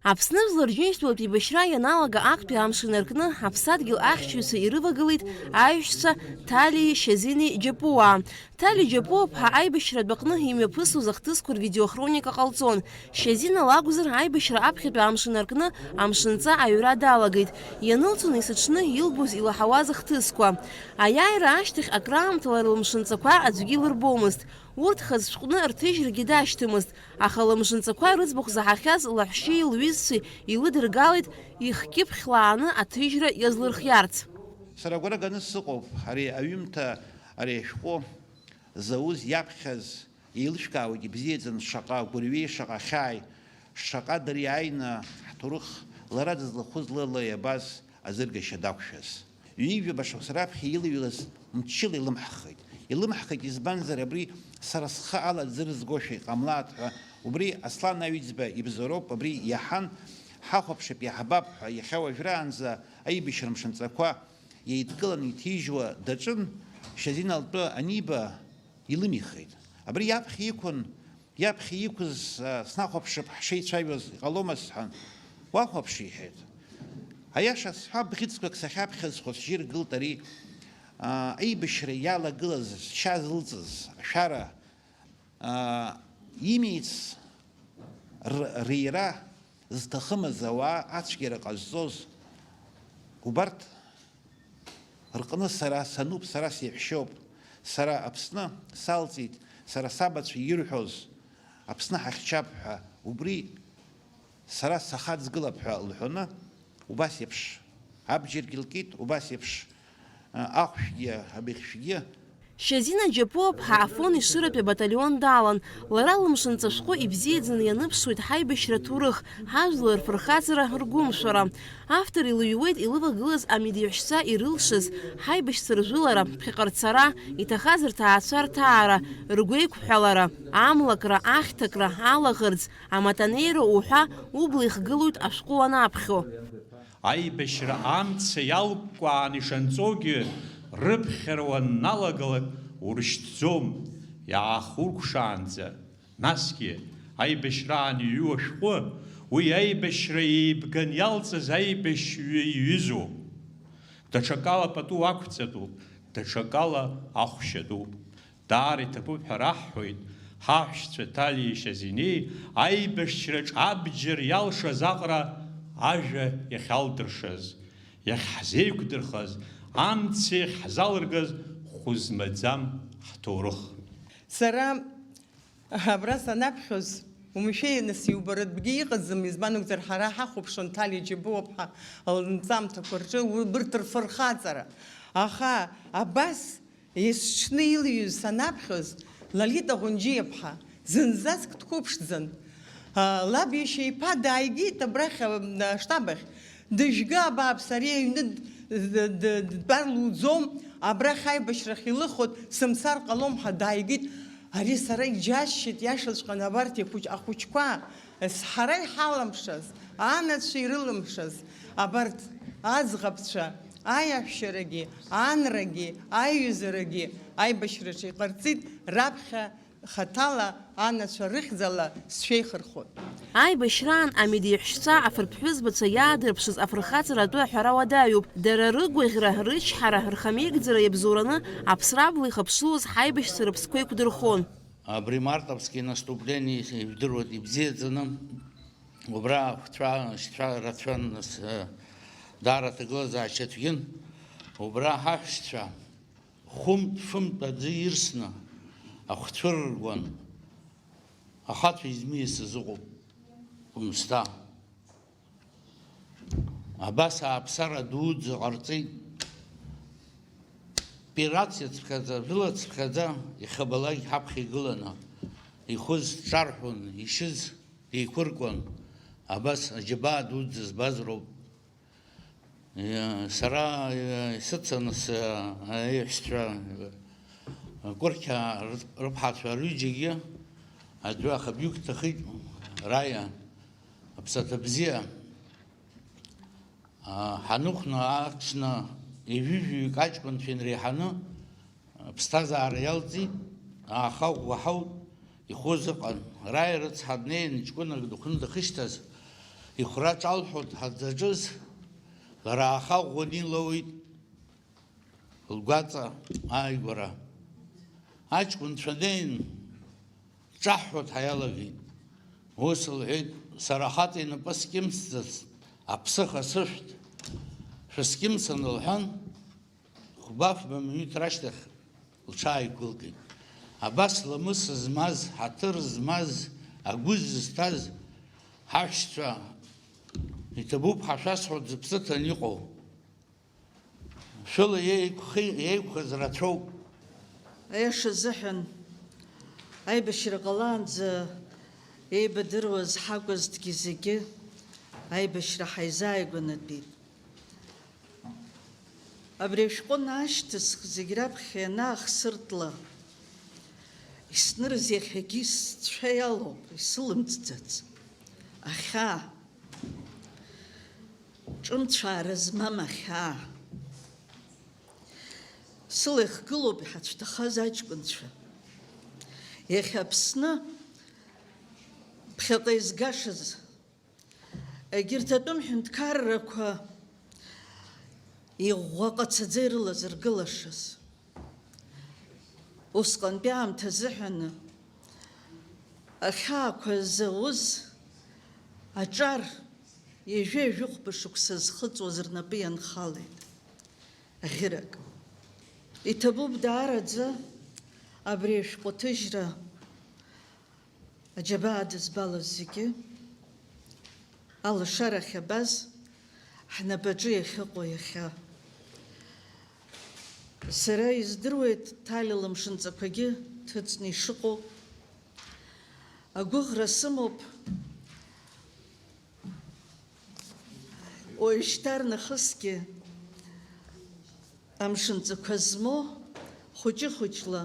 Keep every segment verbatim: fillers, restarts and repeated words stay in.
Аԥсны жәлар рџьынџьтәылатә еибашьра ианалага актәи амш инаркны, аԥсадгьыл ахьчаҩцәа ирывагылеит аиҳәшьцәа Ҭалиеи Шьазинеи Џьапуаа. Ҭали Џьапуа-ԥҳа аибашьратә аҟны имҩаԥысуаз ахҭысқәа рвидеохроника ҟалҵон. Шьазина лакәзар, аибашьра аԥхьатәи амш инаркны, амшынҵа аҩра далагеит. Ианылҵон есыҽны илбоз илаҳауаз ахҭысқәа. Аиааира ашьҭахь акраамҭа лара лымшынҵақәа аӡәгьы илырбомызт. Урҭ хаз шәҟәны рҭыжьрагьы дашьҭамызт, аха лымшынҵақәа рыӡбахә заҳахьаз лаҳәшьеи лҩызцәеи илыдыргалеит ихкьыԥхьлааны аҭыжьра иазлырхиарц. Сара агәра ганы сыҟоуп ари аҩымҭа, ари ашәҟәы зауз, иаԥхьаз, еилышәкаауеит ибзиаӡаны шаҟа гәырҩеи шаҟа хьааи, шаҟа дыриааины ҳҭоурых лара дызлахәыз лыла иабаз азыргашьа дақәшәаз. Ҩажәаба шықәса раԥхьа илыҩлаз мчыла илымҳхеит. Илымҳхеит, избанзар, абри сара схы ала ӡырызгошәа иҟамлааит ҳәа, убри Аслан Аҩӡба ибзоуроуп, абри иаҳан, ҳахәаԥшып, иаҳбап ҳәа, иахьа уажәраанӡа аибашьра мшынҵақәа еидкыланы иҭижьуа даҿын, Шьазина лтәы аниба, илымихит. Абри иаԥхьа иқәын, иаԥхьа иқәыз, а, снахәаԥшып, ҳшеицәажәоз иҟалома сҳәан. Уахәаԥш, иҳәеит. Аиаша сҳәап, бӷьыцқәак сахьаԥхьаз хәаԥшьы иргылт ари, а, аибашьра иалагылаз, зшьа зылҵыз, ашәара, аа, имиц р-, рира зҭахымыз ауаа ацәгьара ҟазҵоз убарҭ рҟны сара сануп, сара сеиҳәшьоуп, сара Аԥсны салҵит, сара сабацәа ирҳәоз, Аԥсны ҳахьчап ҳәа, убри сара сахаҵгылап ҳәа лҳәоны, убас еиԥш абџьаргьы лкит, убас еиԥш, а, ахәшәгьы, абыхьшәгьы. Шьазина Џьапуа-ԥҳа Афон Ешыратәи абаталион далан. Лара лымшынҵа шәҟәы ибзиаӡаны ианыԥшуеит ҳаибашьра аҭоурых, ҳажәлар рфырхаҵара, ргәымшәара. Автор илыҩуеит илывагылаз амедеиҳәшьцәа ирылшаз, ҳаибашьцәа ржәылара, ԥхьаҟа рцара, иҭахаз рҭаацәа рҭаара, ргәеиқәҳәалара, амлакра, ахьҭакра, алаӷырӡ, аматанеира уҳәа убла ихгылоит ашәҟәы уанаԥхьо. Аибашьра амца иалкәкәаан ишанҵоугьы, рыԥхьара уанналагалак урышьҭӡом, иаахуркәшаанӡа. Насгьы, аибашьраан иҩу ашәҟәы, уи аибашьра еибган иалҵыз аибашьҩы иҩызоуп. Даҽакала пату ақәҵатәуп, даҽакала ахәшьа дууп. Даара иҭабуп ҳәа раҳҳәоит, ҳаҳәшьцәа Ҭалиеи Шьазинеи аибашьраҿ абџьар иалшаз аҟара ажәа иахьалдыршаз, иахьҳзеиқәдырхаз, амца иахьҳзалыргаз хәы змаӡам ҳҭоурых. Сара абра санаԥхьоз, умшәеи, нас, иубаратәгьы иҟаӡам, избан акәзар, ҳара ҳахәаԥшуан Ҭалиа Џьабуаԥҳа лнҵамҭақәа рҿы убырҭ рфырхаҵара. Аха абас Есҽны илҩыз санаԥхьоз, Лолита Ӷәынџьиаԥҳа, зынӡаск дқәыԥшӡан. А, лаб иашьа иԥа дааигеит абрахь, а, аштаб ахь. Дыжәга, абааԥс, ари аҩны д-, д-, д-, дтәар луӡом, абрахь аибашьрахь илыхоит, сымцар ҟалом ҳәа дааигеит. Ари сара иџьасшьеит, иашаҵәҟьаны абарҭ ихәыҷ-, ахәыҷқәа. Ҳара иҳалымшаз, анацәа ирылымшаз, абарҭ аӡӷабцәа, аиаҳәшьарагьы, анрагьы, аиҩызарагьы аибашьраҿы иҟарҵеит, раԥхьа хаҭала анацәа рыхьӡала сшәеихырхәоит. Аибашьраан амедеиҳәшьцәа афырԥҳәызбацәа иаадырԥшыз афырхаҵара атәы аҳәара уадаҩуп. Дара рыгәаӷьра, рычҳара, рхамеигӡара иабзоураны аԥсрабла ихыԥшылоз ҳаибашьцәа рыԥсқәа еиқәдырхон. Абри мартовски наступление ижәдыруеит ибзиаӡаны. Убра ахәцәа, ашьцәа рацәан, нас, э, даара аҭагылазаашьа цәгьан. Убра ҳаҳәшьцәа хәымтә-фымтә аӡы ирсны ахәцәа рыргон. Ахацәа измиасыз ыҟоуп Кәымсҭа. Абас ааԥсара дуӡӡа ҟарҵеит. Операциа цыԥхьаӡа, жәыла цыԥхьаӡа ихабалак ҳаԥхьа игыланы, ихәыз ҿарҳәон, ишьыз еиқәыркуан. Абас аџьабаа дуӡӡа збаз роуп. Сара исыцын аиҳәшьцәа, Кәырқьа рыԥҳацәа рҩыџьагьы аӡәы ахабҩык дҭахеит, Раиа, аԥсаҭа бзиа. Ҳаныхәна аҽны ҩажәижәаҩык аҷкәынцәа инреиҳаны аԥсҭазаара иалҵит, ааха ӷәӷәа ҳауп, ихәыз ыҟан. Раиа рыцҳа днеин ҷкәынак дыхәны дахьышьҭаз, Ихәра ҿалҳәоит ҳаӡаҿыз, лара аха ӷәӷәаны илоуит лгәаҵа ааигәара. Аҷкәынцәа неин, ҿаҳҳәо дҳаиалагеит. Ус лҳәеит, сара хаҵа инапы скьымсӡацт, аԥсыха сышәҭ, шәыскьымсаны лҳәан, хәба-фба минуҭ рашьҭахь лҽааиқәылкит. Абас ламыс змаз, ҳаҭыр змаз, агәы зызҭаз ҳаҳәшьцәа иҭабуп ҳәа шәасҳәоит зыԥсы ҭаны иҟоу. Шәыла еиқәхи-, еиқәхаз рацәоуп. Аиаша азыҳәан, аибашьра ҟалаанӡа еибадыруаз ҳакәызҭгьы зегьы аибашьра ҳаизааигәанатәит. Абри ашәҟәы анаашьҭысх зегь раԥхьа ианаахсыртла, иснырыз иахьагьы сцәа иалоуп, исылымҵӡац. Ахьаа. Ҿымцәаара змам ахьаа. Сыла ихгылоуп иҳацәҭахаз аҷкәынцәа. Иахьа Аԥсны ԥхьаҟа изгашаз, егьырҭ атәым ҳәынҭқаррақәа иӷәӷәа ҟацаӡа ирылазыргылашаз. Усҟантәи аамҭа азыҳәаны ахьаақәа зауз аҿар ҩажәи жәохәба шықәса зхыҵуаз рнапы ианхалеит. Аӷьырак. Иҭабуп даараӡа абри ашәҟәыҭыжьра. Аџьабаа дызбалаз зегьы, алашара ахьабаз, ҳнапаҿы иахьыҟоу иахьа. Сара издыруеит Ҭали лымшынҵақәагьы ҭыҵны ишыҟоу. Агәыӷра сымоуп, уажәшьҭарнахысгьы. Амшынҵақәа змоу хәыҷы-хәыҷла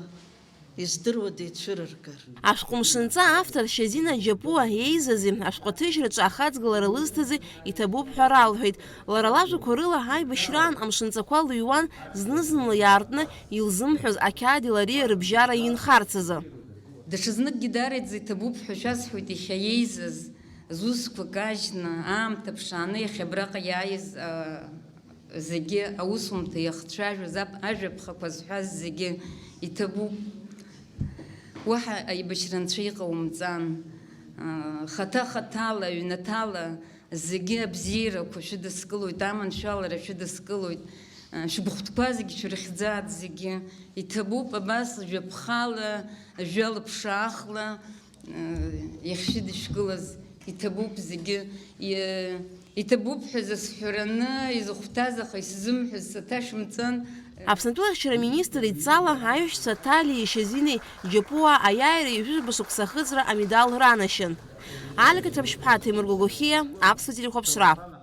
издыруада ицәырыргар? Ашәҟәы Мшынҵа автор Шьазина Џьапуа иеизази ашәҟәыҭыжьраҿы ахаҵгылара лызҭази иҭабуп ҳәа ралҳәеит. Лара лажәақәа рыла, аибашьраан амшынҵақәа лыҩуан, зны-зынла иаартны илзымҳәоз ақьаади лареи рыбжьара инхарц азы. Даҽазныкгьы даараӡа иҭабуп ҳәа шәасҳәоит иахьа иеизаз, зусқәа кажьны, аамҭа ԥшааны иахьа абраҟа иааиз, а, зегьы аусумҭа иахцәажәоз, ап-, ажәаԥхақәа зҳәаз зегьы иҭабуп. Уаҳа аибашьра анцәа иҟаумҵан. А, хаҭа-хаҭала, ҩнаҭала зегьы абзиарақәа шәыдыскылоит, аманшәалара шәыдыскылоит. А, шәыгәхәтәқәа зегьы шәырхьӡааит зегьы. Иҭабуп абас жәаԥхала, жәа-лыԥшаахла, Иахьшәыдышәкылаз иҭабуп зегьы, и-, иҭабуп ҳәа зысҳәараны изыхәҭаз, аха исзымҳәаз саҭашәымҵан. Аԥсны атәылахьчара аминистр идҵала аиҳәшьцәа Ҭалиеи Шьазинеи Џьапуаа аиааира ҩажәижәаба шықәса ахыҵра амедал ранашьан. Алика Ҭаԥшьԥҳа, Ҭемыр Гогохиа, Аԥсуа телехәаԥшра.